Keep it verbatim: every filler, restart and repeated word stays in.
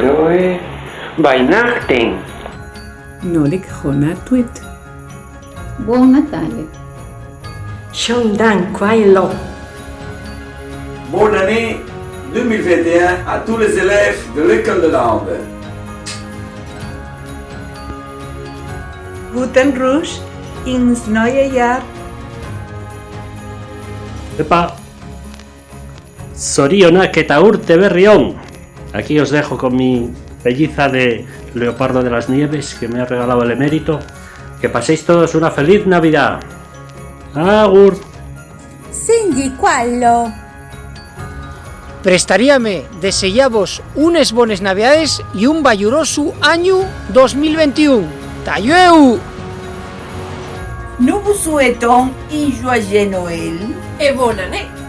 Noe Weihnachten. Nolik Hona Tuit. Buon Natale. Schönen Dank, Quailo. Bonne année deux mille vingt et un à tous les élèves de l'école de Lande. Guten Rutsch ins neue Jahr. Epa. Zorionak eta urte berri on. Aquí os dejo con mi pelliza de leopardo de las nieves que me ha regalado el emérito. Que paséis todos una feliz Navidad. Agur. Sinyi, Quailo. Prestaríame deseyavos unes bones Navidaes y un bayurosu añu dos mil ventiún. Ta llueu! Novu suetón y Joyeux Noël. E bona net.